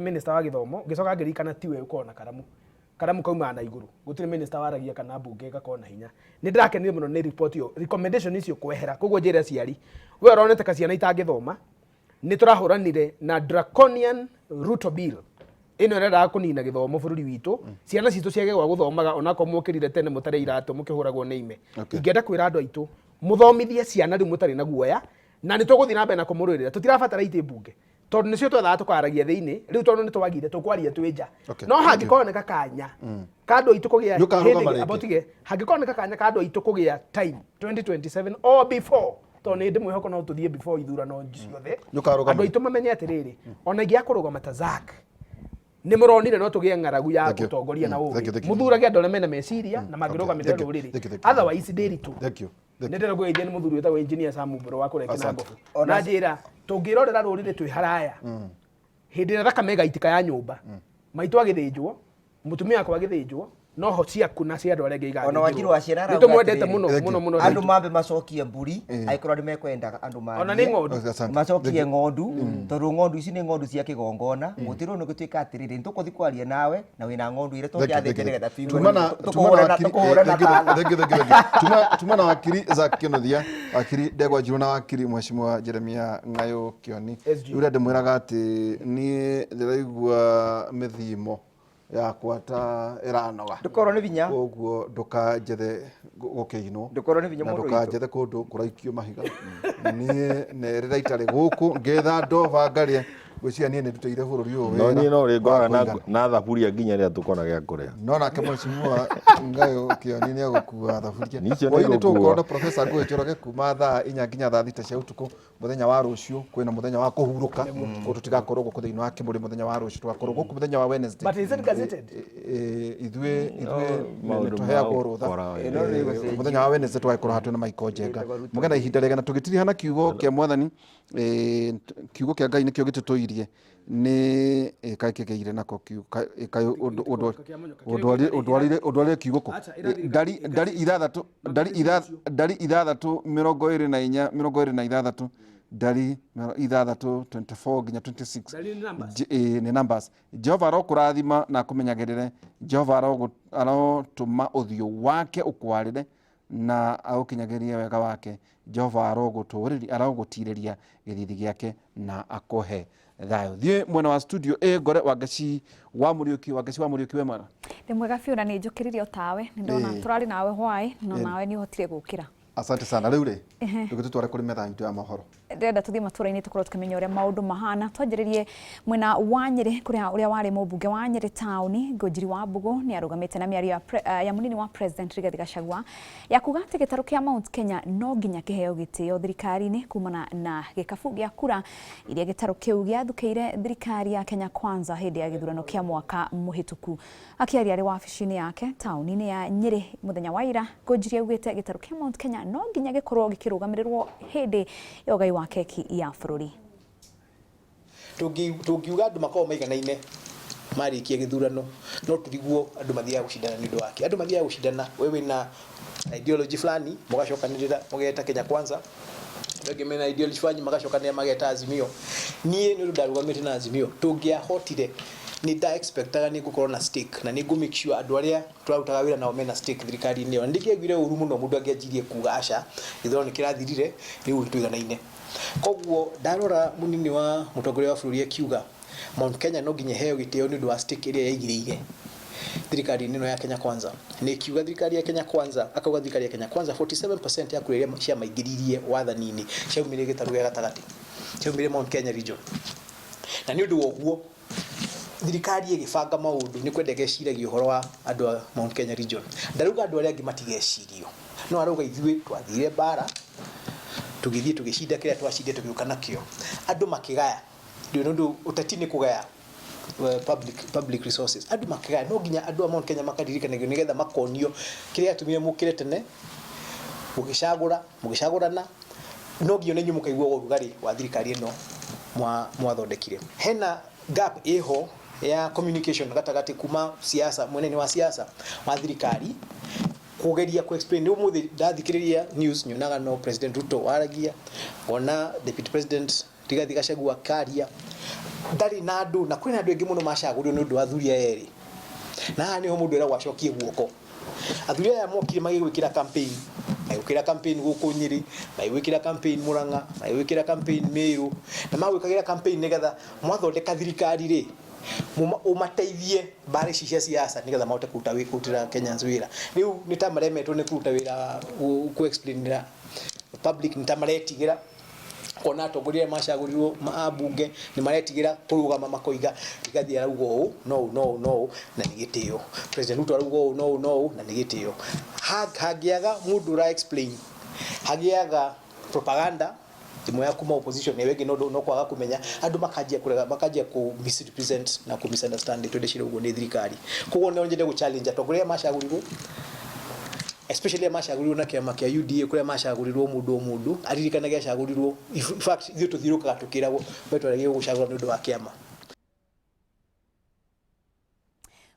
Minister wa gĩthomo, ngĩcoka ngĩririkana tiwe ũkoragwo na karamu. Karamu kaumaga na igũrũ, gũtirĩ minister waragia kana mbunge ĩgakorwo na hinya. Nĩ ndĩrakenire mũno nĩ report ĩyo, recommendation icio kwehera. Koguo njĩre aciari, we ũronete ka ciana itangĩthoma, nĩ tũrahũranire na draconian Ruto bill ĩno ĩrendaga kũnina gĩthomo bũrũri witũ, ciana citũ ciage gwa gũthomaga, onakorwo mwokĩrire tene mũtarĩ iratũ mũkĩhũragwo nĩ ime. Ingĩenda kwĩra andũ aitũ mũthomithie ciana rĩu mũtarĩ na guoya, na nĩ tũgũthiĩ na mbere na kũmũrũĩrĩra. Tũtirabatara itĩ mbunge tondũ nĩcio twethaga tũkaragia thĩinĩ, rĩu tondũ nĩ twagire tũkwaria twĩ nja. No hangĩkorwo nĩ gakanya ka andũ aitũ kũgĩa Nĩ ũkarũgama hĩndĩ ĩngĩ- rĩngĩ. amba ũtige, hangĩkorwo nĩ gakanya ka andũ aitũ kũgĩa time 2027 or before, tondũ nĩ ndĩ mwĩhoko no tũthiĩ before ithurano ciothe. Nĩ ũkarũgama. Andũ aitũ mamenye atĩrĩrĩ, ona ingĩaga kũrũgama ta Zack, nĩ mũronire no tũgĩe ng'aragu ya Thank you. ũtongoria na Thank you, ũgĩ thank you. mũthurage andũ arĩa mena meciria na mangĩrũgamĩrĩra Thank you, rũrĩrĩ. thank you, thank you. Otherwise ndĩritũ. Thank you. Thank Nĩ ndĩrenda kũgeithia nĩ mũthuri wĩtagwo Engineer Sam Mbũrũ wa kũrĩa Asante. Kĩnangobu, na njĩra tũngĩrorera rũrĩrĩ twĩ haraya hĩndĩ ĩrĩa thakame ĩgaitika ya nyũmba, maitũ agĩthĩnjwo, mũtumia wakwa agĩthĩnjwo, no ho ciaku na cia andũ arĩa angĩ. Ona Wanjiru wa ciana Nĩ arauga tũmwendete atĩrĩrĩ, mũno Thank you. mũno mũno. Andũ mambe macokie mbũri angĩkorwo andũ mekwendaga andũ Ona nĩ ng'ondu. Asante. Macokie ng'ondu, tondũ ng'ondu ici nĩ ng'ondu cia kĩgongona. Gũtirĩ ũndũ gũtuĩka atĩrĩrĩ, nĩ tũkũthiĩ kwaria nawe na wĩna ng'ondu iria tũngĩathĩnja nĩgetha tũigue Tuma na tũkũhũrana wakiri tana. Thank you, thank you, thank you. Tuma na wakiri Zack Kĩnuthia, wakiri Ndegwa Njirũ na wakiri Mheshimiwa Jeremia Ng'ayũ Kĩoni. SG. Rĩu ndĩmwĩraga atĩ niĩ ndĩraigua mĩthimo yakwa ta ĩranoga. Ndũkorwo nĩ binya. Koguo ndũkanjethe gũkĩinwo. Ndũkorwo nĩ binya Na mũndũ witũ. ndũkanjethe kũndũ kũraikio mahiga. Niĩ nerĩra itarĩ gũkũ ngetha ndova ngarĩa, ngwĩciria niĩ nĩ ndutĩire bũrũri ũyũ No wĩra niĩ no rĩ wa ngoraga na kũigana. na thaburia nginya rĩrĩa tũkona gĩa kũrĩa. No nake Mheshimiwa Ngayũ Kĩoni nĩ egũkua thaburia. Nicio nĩ Hwaĩ-inĩ ngũkua. tũgũkorwo na Professor Ngũgĩ Njoroge kuma thaa 4 nginya thaa 6 cia ũtukũ. Mũthenya wa rũciũ kwĩna mũthenya wa kũhurũka, koguo tũtigakorwo gũkũ thĩinĩ wa Kĩmũrĩ mũthenya wa rũciũ, tũgakorwo gũkũ mũthenya wa Wednesday. But is it gazetted? Ithuĩ Maũndũ nĩ tũheagwo ma rũtha. ũkora, Ĩno nĩ gũcenjio. Mũthenya wa Wednesday tũgagĩkorwo haha twĩna Michael Njenga. Mũgĩe na ihinda rĩega na tũgĩtiriha na kiugo kĩa Mwathani, kiugo kĩa Ngai nĩkĩo gĩtũtũirie nĩ kaĩ kĩgĩire nako kiugo kaĩ ũndwarire kiugo kũ ndari ithathatũ, ndari ithathatũ 24, 26, ndari 6 24 nginya 26. Ndari nĩ numbers. Nĩ numbers. Jehova arokũrathima na akũmenyagĩrĩre. Jehova arotũma ũthiũ wake ũkwarĩre na agũkinyagĩrie wega wake. Jehova arogũtirĩria gĩthithi gĩake na akũhe thayũ. Thiĩ mwena wa studio ĩ ngore Wangeci wa Mũriũki. Wangeci wa Mũriũki, we mwega? Ndĩ mwega biũ na nĩ njũkĩrire o tawe, nĩ ndona tũrarĩ nawe hwaĩ no nawe nĩ ũhotire gũkĩra. Asante sana. Rĩu rĩ, ndũgĩtũtware kũrĩ metha itũ ya mohoro. Ndĩrenda tũthiĩ matũra-inĩ tũkorwo tũkĩmenya ũrĩa maũndũ mahana. Twanjĩrĩrie mwena wa Nyĩrĩ kũrĩa ũrĩa warĩ mũmbunge wa Nyĩrĩ taũni Ngũnjiri wa Mbũgũ nĩ arũgamĩte na mĩario ya mũnini wa President Rigathi Gachagua ya kuga atĩ gĩtarũ kĩa Mount Kenya no nginya kĩheo gĩtĩo thirikari-inĩ kumana na gĩkabu gĩa kura iria gĩtarũ kĩu gĩathukĩire thirikari ya Kenya Kwanza hĩndĩ ya gĩthurano kĩa mwaka mũhĩtũku. Akĩaria arĩ wabici-inĩ yake taũni-inĩ ya Nyĩrĩ mũthenya wa ira, Ngũnjiri augĩte gĩtarũ kĩa Mount Kenya no nginya gĩkorwo gĩkĩrũgamĩrĩrwo hĩndĩ ya ũgai wa keki ya bũrũri. Tũngiuga andũ makoragwo maiganaine marĩkia gĩthurano, no tũrigwo andũ mathiaga gũcindana nĩ ũndũ wake. Andũ mathiaga gũcindana, we wĩna ideology fulani, mũgacokanĩrĩra mũgeta Kenya Kwanza, andũ angĩ mena ideology fulani magacokanĩrĩra mageta Azimio. Niĩ nĩ ũndũ ndarũgamĩte na Azimio, tũngĩahotire nĩ nda expectaga nĩ ngũkorwo na stake na nĩ ngũ make sure andũ arĩa tũrarutaga wĩra nao mena stake thirikari-inĩ ĩyo. Na ndingĩaiguire ũru mũno mũndũ angĩanjirie kuga aca, gĩthurano nĩ kĩrathirire, rĩu nĩ tũiganaine. Koguo ndarora mũnini wa mũtongoria wa bũrũri akiuga Mount Kenya no nginya ĩheo gĩtĩo nĩ ũndũ wa stake ĩrĩa yaigĩrĩire thirikari-inĩ ĩno ya Kenya Kwanza. Na ĩkiuga thirikari ya Kenya Kwanza, akauga thirikari ya Kenya Kwanza 47% ya kura iria ciamaingĩririe wathani-inĩ ciaumire gĩtarũ gĩa gatagatĩ, ciaumire Mount Kenya region. Na nĩ ũndũ wa ũguo thirikari ĩgĩbanga maũndũ nĩ kwenda ĩgeciragia ũhoro wa andũ a Mount Kenya region. Ndarauga andũ arĩa angĩ matigecirio, no arauga ithuĩ twathire mbara tũgĩthiĩ tũgĩcinda kĩrĩa twacindire tũgĩũka nakĩo. Andũ makĩgaya, ndiũĩ nĩ ũndũ ũteti nĩ kũgaya public resources. Andũ makĩgaya, no nginya andũ a Mount Kenya makaririkanagio nĩgetha makonio kĩrĩa gĩatũmire mũkĩre tene mũgĩcagũra, mũgĩcagũrana, no nginya ona inyuĩ mũkaigua ũrugarĩ wa thirikari ĩno mwathondekire. Hena gap ĩho ya communication gatagatĩ kuma siasa, mwena-inĩ wa siasa wa thirikari kũgeria ku explain. Nĩ ũmũthĩ ndathikĩrĩria news nyonaga no President Ruto waragia, ngona Deputy President Rigathi Gachagua akaria. Ndarĩ na andũ na kwĩna andũ aingĩ mũno macagũrirwo nĩ ũndũ wa athuri aya erĩ. Na haha nĩho mũndũ eragwo acokie guoko. Athuri aya mokire magĩgwĩkĩra campaign, magĩgwĩkĩra campaign gũkũ Nyĩrĩ, magĩgwĩkĩra campaign Murang'a, magĩgwĩkĩra campaign Meru, na magwĩkagĩra campaign nĩgetha mwathondeka thirikari rĩ, ũmateithie mbara ici cia siasa nĩgetha mahote kũruta kũrutĩra Kenyans wĩra. Rĩu nĩ ta maremetwo nĩ kũruta wĩra kũ explainĩra public, nĩ ta maretigĩra kuona atongoria arĩa macagũrirwo ambunge nĩ maretigĩra kũrũgama makoiga Rigathi arauga ũũ no ũũ no ũũ no ũũ na nĩ gĩtĩo, President Ruto arauga ũũ no ũũ no ũũ na nĩ gĩtĩo. Hangĩaga mũndũ ũra explain, hagĩaga propaganda ĩmwe ya kuma opposition ĩyo ĩngĩ no kwaga kũmenya, andũ makanjia kũrega, makanjia kũ misrepresent na kũ misunderstand ndeto iria ciraugwo nĩ thirikari. Koguo no nyende gũ challenge atongoria arĩa macagũrirwo, especially arĩa macagũrirwo na kĩama kĩa UDA kũrĩa macagũrirwo mũndũ o mũndũ aririkanage acagũrirwo. In fact ithuĩ tũthiũrũrũkaga tũkĩragwo we twaregire gũgũcagũra nĩ ũndũ wa kĩama.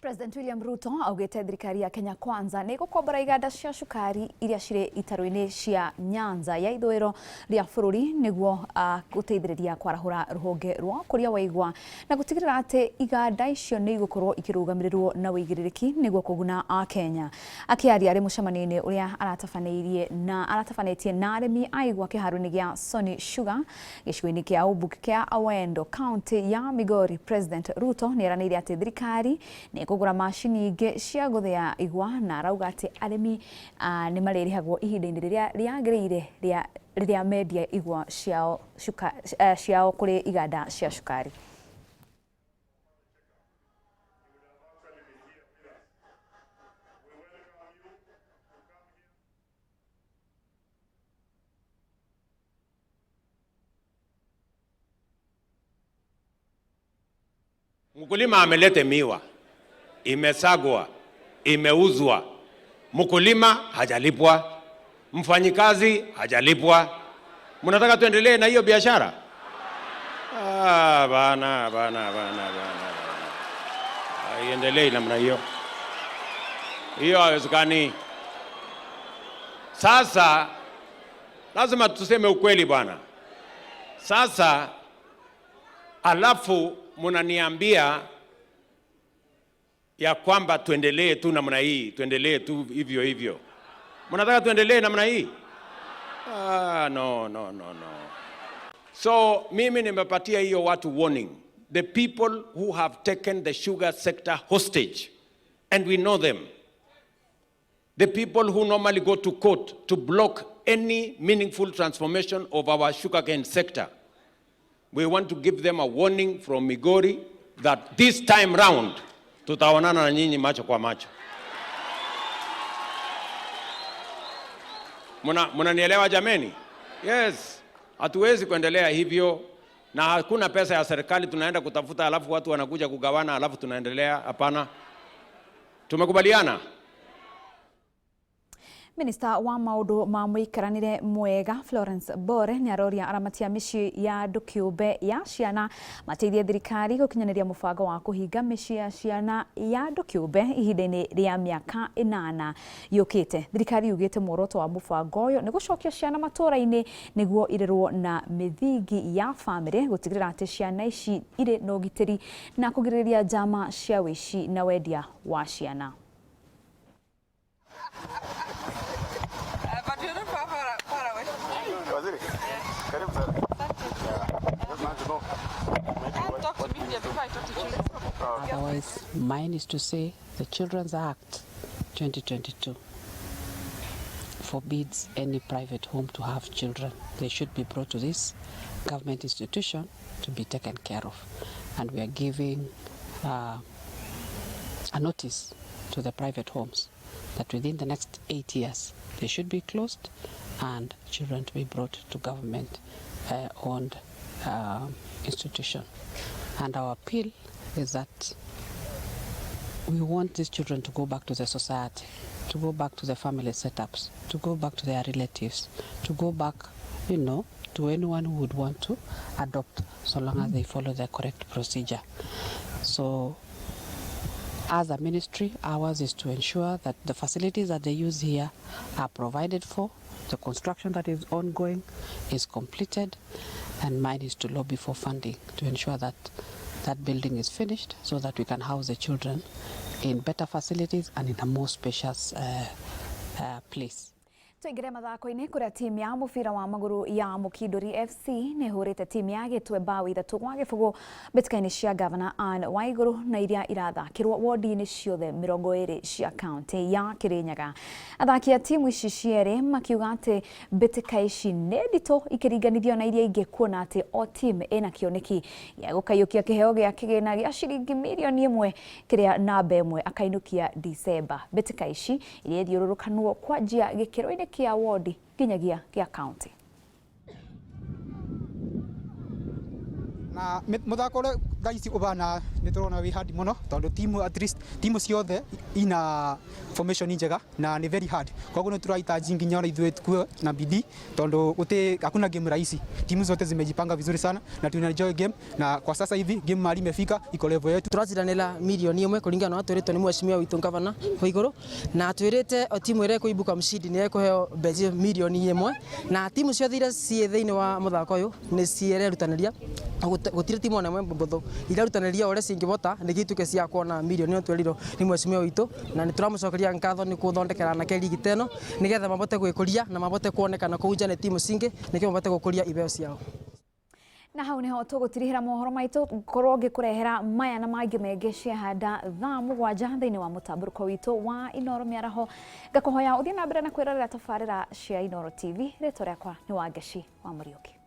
President William Ruto augĩte thirikari ya Kenya Kwanza nĩ ĩgũkombora iganda cia cukari iria cirĩ itarũ-inĩ cia Nyanza ya ithũĩro rĩa bũrũri nĩguo gũteithĩrĩria kwarahũra rũhonge rwa ũkũria wa igwa na gũtigĩrĩra atĩ iganda icio nĩ igũkorwo ikĩrũgamĩrĩrwo na ũigĩrĩrĩki nĩguo kũguna Akenya. Akĩaria arĩ mũcemanio-inĩ ũrĩa aratabanĩtie na arĩmi a igwa kĩharo-inĩ gĩa Sony Sugar gĩcigo-inĩ kĩa ũmbunge kĩa Awendo kaunti ya Migori, President Ruto nĩ eranĩire atĩ thirikari nĩ ĩkũgũra macini ingĩ cia gũthĩa igwa na arauga atĩ arĩmi nĩ marĩrĩhagwo ihinda-inĩ rĩrĩa rĩagĩrĩire rĩrĩa mendia igwa ciao kũrĩ iganda cia cukari. Mkulima amelete miwa, imesagwa, imeuzwa, mkulima hajalipwa, mfanyikazi hajalipwa. Mnataka tuendelee na hiyo biashara? Ah, bana bana bana bana bana. Haiendelei namna hiyo. Hiyo haiwezekani. Sasa lazima tuseme ukweli bwana. Sasa alafu mnaniambia ya kwamba tuendelee tu namna hii, tuendelee tu hivyo hivyo. Mnataka tuendelee namna hii? Ah, no, no, no, no. So mimi nimepatia hiyo watu warning. The people who have taken the sugar sector hostage, and we know them. The people who normally go to court to block any meaningful transformation of our sugarcane sector. We want to give them a warning from Migori that this time round tutaonana na nyinyi macho kwa macho. Mnanielewa jameni? Yes, hatuwezi kuendelea hivyo na hakuna pesa ya serikali tunaenda kutafuta alafu watu wanakuja kugawana alafu tunaendelea. Hapana. Tumekubaliana? Minista wa maundu ma muikaranire mwega Florence Bore ni aroria aramati a mĩciĩ ya andũ kĩũmbe ya ciana mateithie thirikari gũkinyanĩria mũbango wa kũhinga mĩciĩ ya ciana ya andũ kĩũmbe ihinda-inĩ rĩa mĩaka 8 yũkĩte. Thirikari yugĩte muoroto wa mũbango ũyũ nĩ gũcokia ciana matũũra-inĩ nĩguo irerwo na mĩthingi ya bamĩrĩ, gũtigĩrĩra atĩ ciana ici irĩ na ũgitĩri na kũgirĩrĩria njama cia ũici na wendia wa ciana. Otherwise, mine is to say the Children's Act 2022 forbids any private home to have children. They should be brought to this government institution to be taken care of. And we are giving a notice to the private homes that within the next 8 years, they should be closed and children to be brought to government-owned institution. And our appeal is that we want these children to go back to the society, to go back to the family setups, to go back to their relatives, to go back, you know, to anyone who would want to adopt, so long as they follow the correct procedure. So as a ministry, ours is to ensure that the facilities that they use here are provided for, the construction that is ongoing is completed, and mine is to lobby for funding to ensure that that building is finished so that we can house the children in better facilities and in a more spacious place. Tũingĩre mathako-inĩ kũrĩa timu ya mũbira wa magũrũ ya Mũkindũri FC nĩ ĩhũrĩte timu ya Gĩtwe mbaũ 3-0 mbĩtĩka-inĩ cia Gavana Anne Waigũrũ na iria irathakĩrwo wodi-inĩ ciothe 20 cia kaunti ya Kĩrĩnyaga. Athaki a timu ici cierĩ makiuga atĩ mbĩtĩka ici nĩ nditũ ikĩringanithio na iria ingĩ kuona atĩ o timu ĩna kĩoneki gĩa gũkaiyũkia kĩheo gĩa kĩgĩna gĩa ciringi mirioni 1 kĩrĩa namba 1 akainũkia Dicemba. Mbĩtĩka ici iria ithiũrũrũkanwo kwanjia gĩkĩro-inĩ kĩa wodi nginyagia gĩa kaunti. Na muthako uria thaa ici ubana ni turona wi hard muno tondu timu at least timu ciothe ina formation njega na ni very hard, koguo ni turahitaji nginya ona ithuĩ tukue na bidii tondu guti hakuna game rahisi. Timu zote zimejipanga vizuri sana na tuna enjoy game, na kwa sasa hivi game mahali imefika iko level yetu. Turaciranĩra mirioni 1 kũringana na twĩrĩtwo nĩ mheshimiwa witũ gavana Waigũrũ, na twĩrĩte o timu ĩrĩa ĩkũibuka mshindi nĩ ĩkũheo mbeca mirioni 1, na timu ciothe iria ciĩ thĩinĩ wa mũthako ũyũ nĩ cirerutanĩria. Gũtirĩ timu ona ĩmwe mbũthũ, irarutanĩria ũrĩa cingĩhota nĩguo ituĩke cia kuona mirioni ĩyo twerirwo nĩ mheshimiwa witũ, na nĩ tũramũcokeria ngatho nĩ gũthondekera anake ligi ta ĩno nĩgetha mabote gwĩkũria na mabote kuonekana kũu nja nĩ timu cingĩ nĩkĩo mabote gũkũria iheo ciao. Na hau niho tũgũtirihĩra mohoro maitũ, ngorwo ngĩkũrehera maya na mangĩ maingĩ ciahanda thaa 7 thĩinĩ wa mũtambũrũko witũ wa Inooro Mĩaraho. Ngakũhoya ũthiĩ na mbere na kwĩrorera tabarĩra cia Inooro TV. Rĩtwa rĩakwa nĩ Wangeci wa Mũriũki.